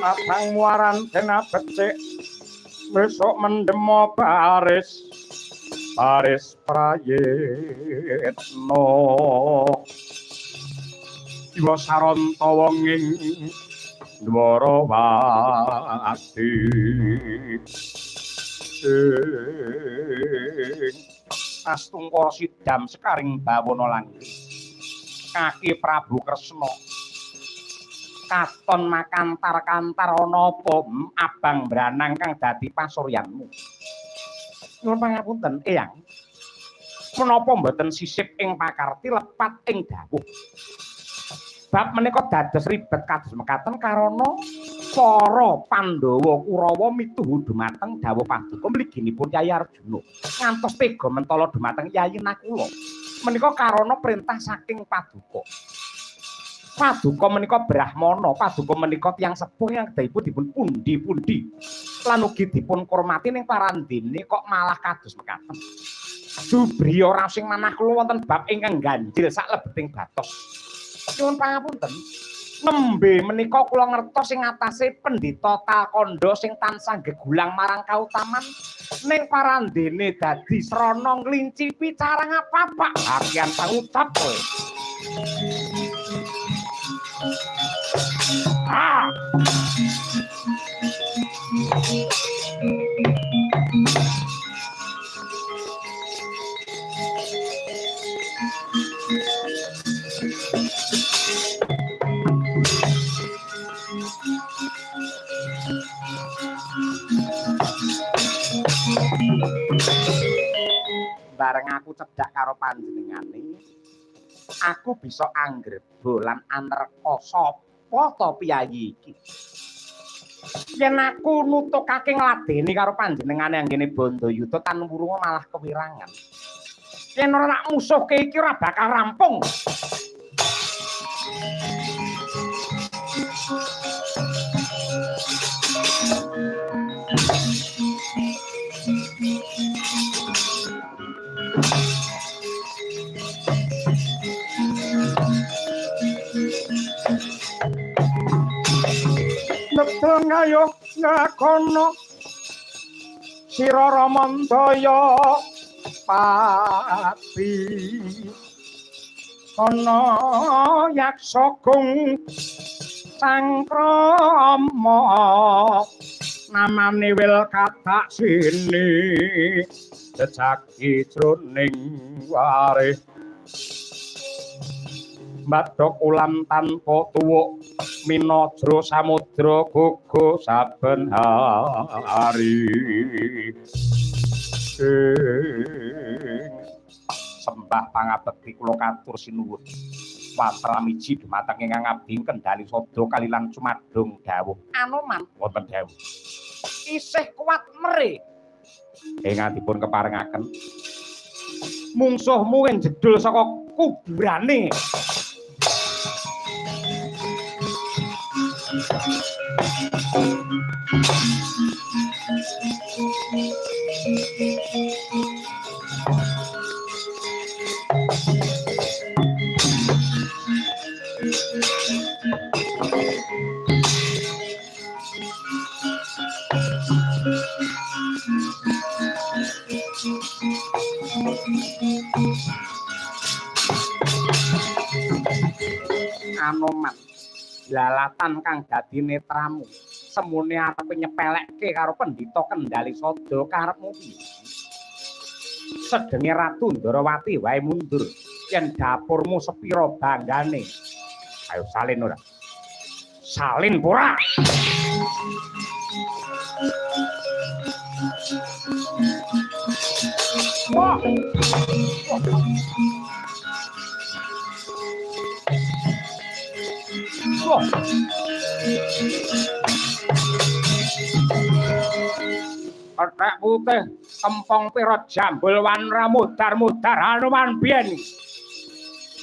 Abang muaran dena becik besok mendemo baris baris prayitna Iwa saranta wong ing Dwarawati Astungkara sidam sekaring bawana langgeng kaki Prabu Kresna katon makantar-kantar ana apa abang branang kang dadi pasuryanmu. Nyuwun pangapunten Eyang, menapa mboten sisip ing pakarti lepat ing dawuh? Bab menika dados ribet kados mekaten karana para Pandhawa Kurawa mituhu dumateng dawuh paduka mliginipun Yayi Arjuna ngantos tega mentala dumateng Yayi Nakula. Menika karana perintah saking paduka. Paduka menika brahmana, paduka menika tiyang sepuh yang kedahipun dipun pundi-pundi lan ugi dipun kurmati ning parandene kok malah kados mekaten. Jubriya ora sing manah kula wonten bab ingkang ganjil saklebeting batos. Nyuwun pangapunten, nembe menika kula ngertos sing atase pendhita Talkandha sing tansah gegulang marang kautaman ning parandene dadi srana nglincipi carang apa-apa. Akian pangucap kowe. Ah. Bareng aku cedhak karo panjenengane, aku bisa anggreba lan anerka sapa to piyayi iki. Yen aku nutukake ngladeni karo panjenengane anggene Bandayuda tan wurunga malah kewirangan. Yen ora tak musuhke iki ora bakal rampung. Nedeng ayo ngakono sira Ramandaya pati ana yaksa gung cangkrama namane wil katak sini jejaki jroning warih mbadok ulam tanpa tuwuk minajra samudra gugu saben hari. Sembah pangabekti kula katur sinuwun wantelamiji dumateng ingkang abdi kendali sabda kalilan cumadung dawuh Anoman wonten dawuh isih kuat mere ingkang dipun keparengaken mungsuhmu ing jedul saka kuburane. Anoman lalatan kang dadi netramu semune arep nyepelekke karo pendhita Kendali Sada karepmu piye? Sedenge Ratu Ndorowati wae mundur yen dapurmu sepira banggane. Ayo salin ora? Salin ora? Wah. Wah. Kethek putih kempong pira jambul wanra mudar-mudar Hanuman biyen.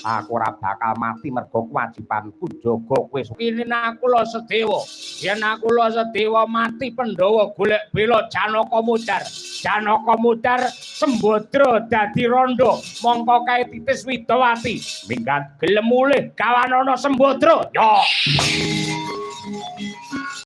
Aku ora bakal mati mergo kewajibanku njaga kowe. Kini Nakula Sedewa. Yen Nakula Sedewa mati Pandhawa golek bela Janaka mudar. Janaka mudar Sembadra dadi randha mongko kae titis Widawati. Minggat gelem mulih gawanana Sembadra. Ya.